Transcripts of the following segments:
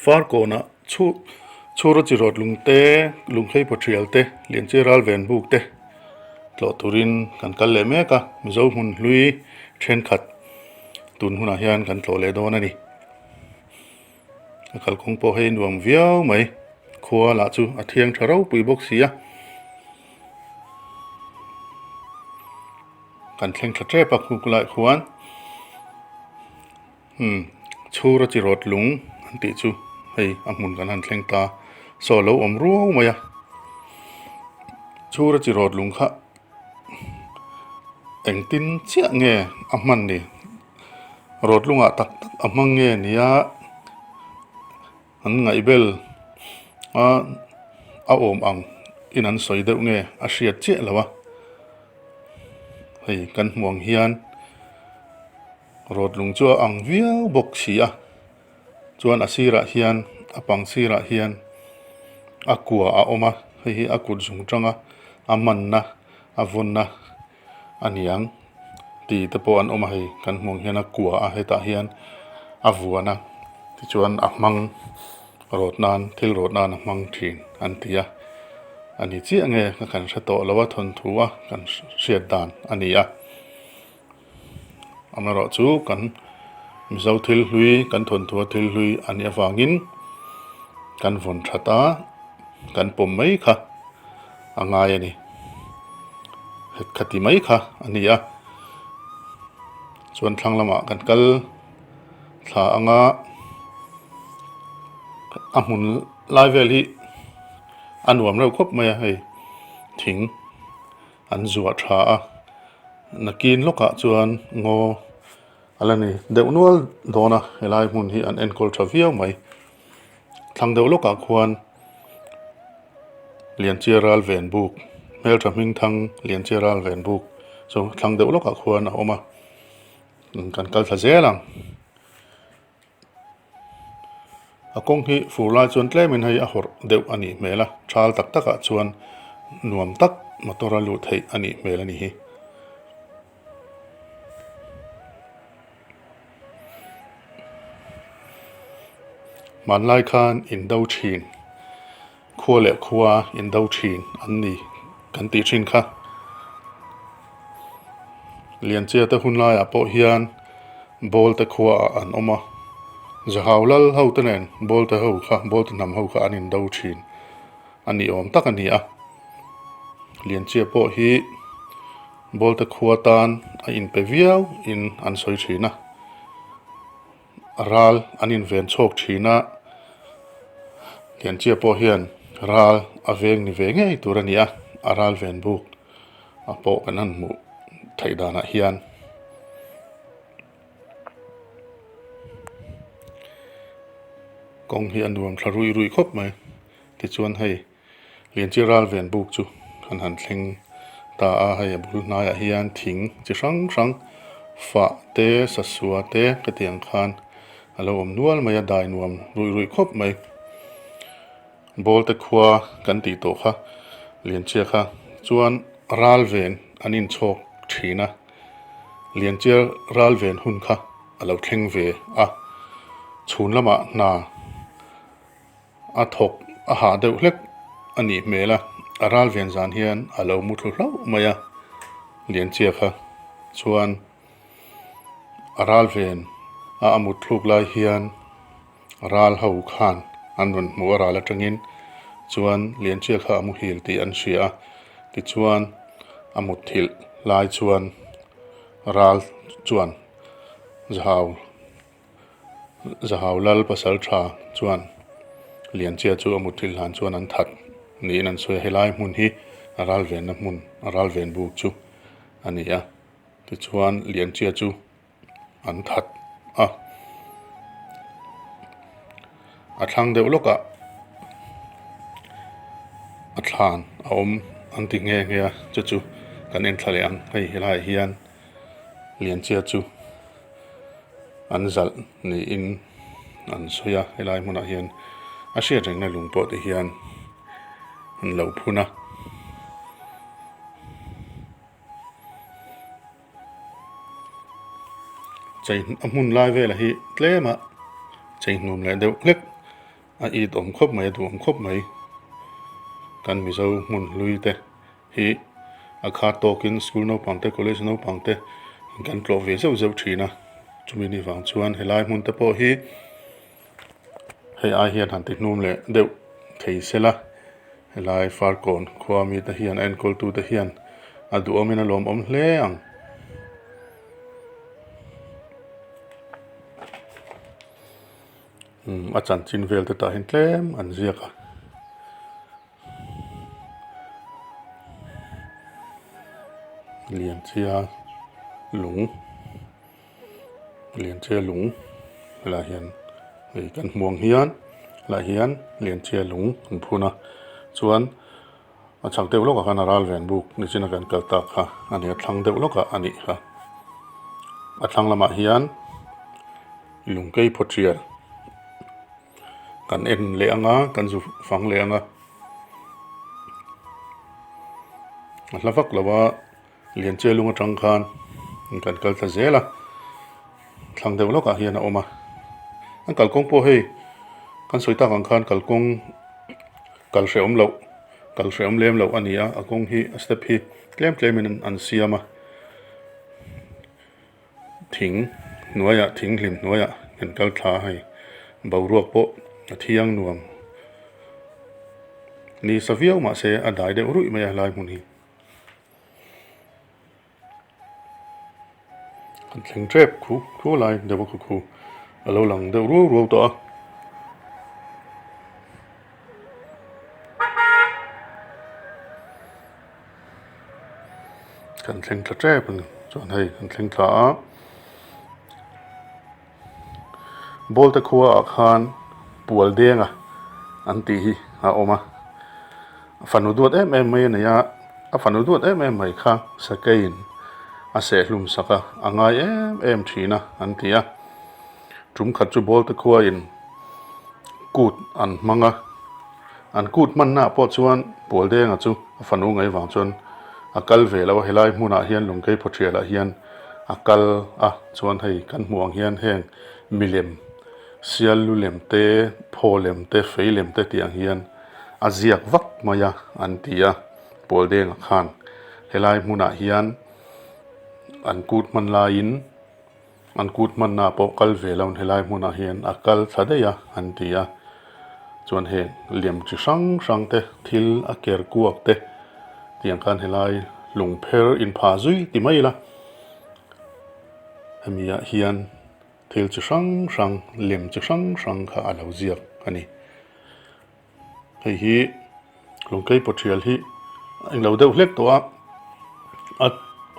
Farkawnah chhu chhura chi rawt lung te lunghlei paw thial te Lianchia ral ven buk te tlawh turin kan kal leh mek a Mizo hmun hlui thenkhat tun hunah hian kan tlawh leh dawn a ni. A kalkawng pawh hei nuam viau mai khua lah chu a thiang tha ropui bawk si a. Kan thleng tha tep a khuk lai khuan umm chhura chi rawt lung an tih chu hei a hmun kan han thleng ta saw a lo awm ruau mai a chhura chi rawt lung kha engtin chiah nge a hman ni rawt lungah tak tak a hmang nge nia. An ngaihbel a a awm ang in an sawi deuh nge a hriat chiah lo a, hei kan hmuh ang hian rawt lung chu a ang viau bawk si a, chuan a sirah hian a pang sirah hian a kua a awm a, hei hi a kut zung tanga a manna a vawnna. A niang tih te pawh an awm a hei kan hmuh ang hian a kua a hetah hian a vuan a tichuan a hmang rawt nan thil rawt nan a hmang thin an ti a a ni chiah nge ka kan hre tawh lo a thawnthu a kan hriat dan a ni a amaherawh chu kan mizo thil hlui kan thawnthu a thil hlui a nih avangin kan vawn that a kan pawm mai kha. a ngai a ni khati mai kha a ni a chuan thlang lamah kan kal thla anga a hmun lai vel hi a nuam reuh khawp mai a hei thing an zuah tha a nakin lawkah chuan ngaw a la ni deuh nual dawn a helai hmun hi an enkawl tha viau mai thlang deuh lawkah khuan. Lianchia ral ven buk hmeltha hming thang Lianchia ral ven buk chu thlang deuh lawkah khuan a awm a kan kal thla zel ang a kawng hi fur lai chuan tlemin hei a hawrh deuh a nih hmel a thal tak takah chuan nuam tak motor a luh theih a nih hmel a ni hi. Hmanlai khan indo thin khua leh khua indo thin an ni kan tih thin kha. Lianchia te hun laiah pawh hian ball te khuaah an awm a, Zahau lal ho te nen ball te ho kha ball te hnam ho kha an indo thin a ni awm tak a ni a. Lianchia pawh hi. Bawlte khua tan a inpe viau in an sawi thin a, ral an inven chhawk thin a, Lianchia pawh hian ral a veng ni ve ngei tur a ni a, a ral ven buk a pawh kan han hmuh theih danah hian. Kawng hi a nuam thla ruih ruih khawp mai tichuan hei. Lianchia ral ven buk chu kan han thleng ta a, hei a bul hnaiah hian thing chi hrang hrang fah te sasua te ka tih ang khan a lo awm nual mai a dai nuam ruih ruih khawp mai. Ball te khua kan tih tawh kha Lianchia kha chuan ral ven an inchhawk thin a, Lianchia ral ven hun kha a lo thleng ve a, chhun lamah hna. A thawk a hah deuh hlek a nih hmel a, a ral ven zan hian a lo mu thlu hlauh mai a, Lianchia kha chuan a ral ven a a mut thluk lai hian ral ho khan an rawn hmu a ral atangin chuan Lianchia kha a muhil tih an hria a, tichuan a mutthilh lai chuan ral chuan zahau. Zahau Lal pasal tha chuan Lianchia chu a mutthilh hlan chuan an that niin an sawi a, helai hmun hi a ral venna hmun a ral ven buk chu a ni a, tichuan Lianchia chu an that a, a thlang deuh lawkah a thlan a awm an ti nghe nghe a, chu chu kan en thla leh ang hei helaiah hian Lianchia chu. An zalh niin an sawi a helai hmunah hian a hriat rengna lung pawh te hian an lo phun a. Chei a hmun lai velah hi tlema chei hnum leh deuh hlek. A it awm khawp mai a duhawm khawp mai kan mizo hmun hlui te hi a khat tawkin school naupang te college naupang te kan tlawh ve zeuh zeuh thin a chumi ni vang chuan helai hmun te pawh hi hei ai hian han ti hnum leh deuh thei sela helai farkawn khua mi te hian a enkawl tu te hian a duhawmin a lawmawm hle ang. Umm a chanchin vel te tah hian tlem an ziak a. Lianchia lung Lianchia lung helaiah hian hei kan hmuh ang hian helaiah hian Lianchia lung an phun a chuan a chhak deuh lawkah khan a ral ven buk nichina kan kal tak kha a ni a thlang deuh lawkah a nih kha a thlang lamah hian lungkei phawtial kan en leh ang a kan zu fang leh ang a a hla vak lo a Lianchia lung atang khan kan kal ta zel a thlang deuh lawkah hian a awm a an kalkawng pawh hei kan sawi tak ang khan kalkawng kal hrehawm loh kal hrehawm lem loh a ni a a kawng hi a step hi tlem tlem in an siam a thing hnuaiah thing hlim hnuaiah kan kal thla a hei boruak pawh a thiang nuam ni sa viau mahse a dai deuh ruih mai a helai hmun hi. An thleng tep khu khu lai deuh a khu khu a lo lang deuh ruau ruau tawh a. Kan thleng thla tep a ni chuan hei kan thleng thla a. Bawlte khuaah khan pual denga an tih hi a awm a, fanu duat em em mai a nei a, a fanu duat em em mai kha sakeiin a sehhlum sak a, a ngai em em thin a an ti a, tum khat chu Bawlte khuain kut an hmang a, an kut hmannaah pawh chuan pual denga chu a fanu ngaih vang chuan a kal ve lo a, helai hmunah hian Lungkei Phawṭhialah hian a kal a chuan hei kan hmuh ang hian heng milem sial lu lem te phaw lem te fei lem te tih ang hian a ziak vak mai a an ti a pawl dengah khan helai hmunah hian an kut hman laiin An kut hmanna pawh kal ve lo helai hmunah hian a kal thla daih a an ti a, chuan heng lem chi hrang hrang te thil a ker kuak te tiang khan helai lungpher inphah zui ti mai ila hemi ah hian thil chi hrang hrang lem chi hrang hrang kha a lo ziak a ni. Hei hi lungkei pawṭhial hi a englo deuh hlek tawh a, a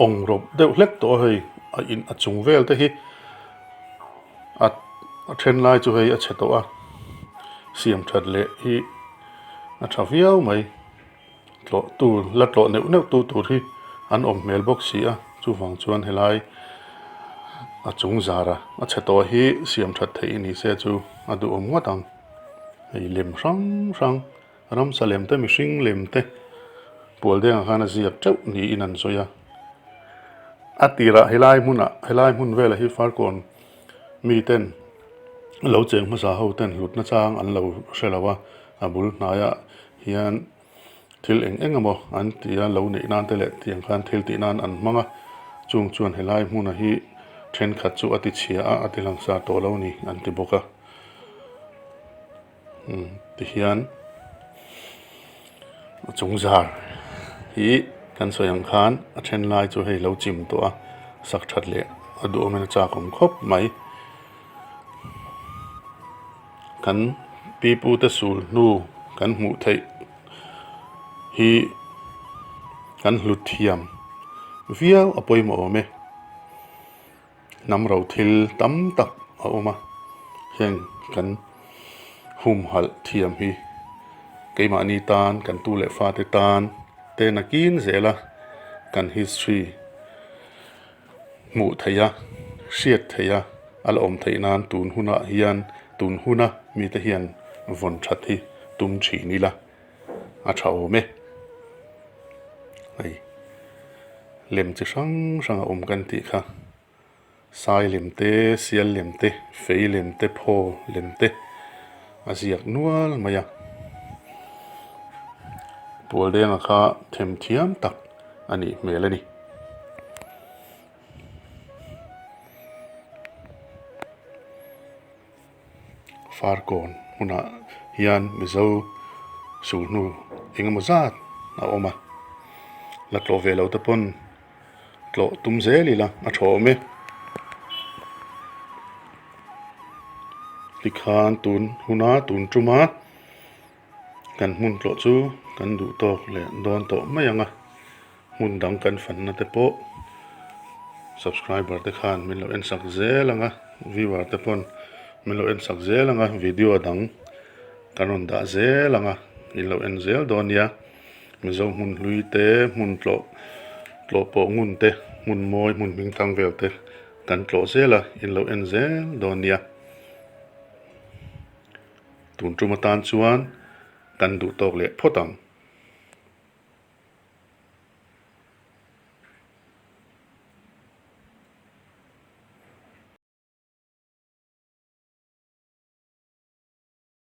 awng rawp deuh hlek tawh a hei a in a chung vel te hi a a then lai chu hei a chhe tawh a, siam that leh hi a tha viau mai. Tlawh tur la tlawh neuh neuh tu tur hi an awm hmel bawk si a, chuvang chuan helai a chung zara a chhe tawh hi siam that theih ni se chu a duhawm ngawt ang. Hei lem hrang hrang ramsa lem te mihring lem te pual dengah khan a ziak teuh niin an sawi a, a tirah helai hmunah helai hmun velah hi farkawn miten lo cheng hmasa ho ten hlutna chang an lo hre lo a, a bul hnaiah hian thil eng eng emaw an ti a lo neih nan te leh tiang khan thil tih nan an hmang a chung chuan helai hmuna hi thenkhat chu a ti chhia a a ti langsar tawh lo a ni an ti bawk a umm tihian a chung zar hi kan sawi ang khan a then lai chu hei lo chim tawh a sak that leh a duhawmin a chak awm khawp mai. Kan pipute sul hnu kan hmuh theih hi kan hlut thiam viau a pawimawh awm e. Hnam ro thil tam tak a awm a, heng kan humhalh thiam hi keimahni tan kan tu leh fate tan te nakin zela kan history hmuh theih a, hriat theih a, a la awm theih nan tun hunah hian tun huna mite hian vawn that hi tum thin ila a tha awm e. Hei lem chi hrang hrang a awm kan tih kha sai lem te, sial lem te, fei lem te, phaw lem te. A ziak nual mai a. Pualdenga kha themthiam tak a nih hmel a ni. Farkawn hmunah hian Mizo sulhnu eng emaw zat a awm a, la tlawh ve lo te pawn tlawh tum zel ila a tha awm e. Tikhan tun huna tun tuma kan hmun tlawh chu kan duh tawk leh dawn tawh mai ang a, hmun dang kan fanna te pawh subscriber te khan min lo en sak zel ang a, viewer te pawn min lo en sak zel ang a, video dang kan rawn dah zel ang a, in lo en zel dawn nia. Mizo hmun hlui te, hmun tlawh tlawh pawh ngun te, hmun mawi hmun hming thang vel te kan tlawh zel a, in lo en zel dawn nia. Tun tum atan chuan kan duh tawk leh phawt ang.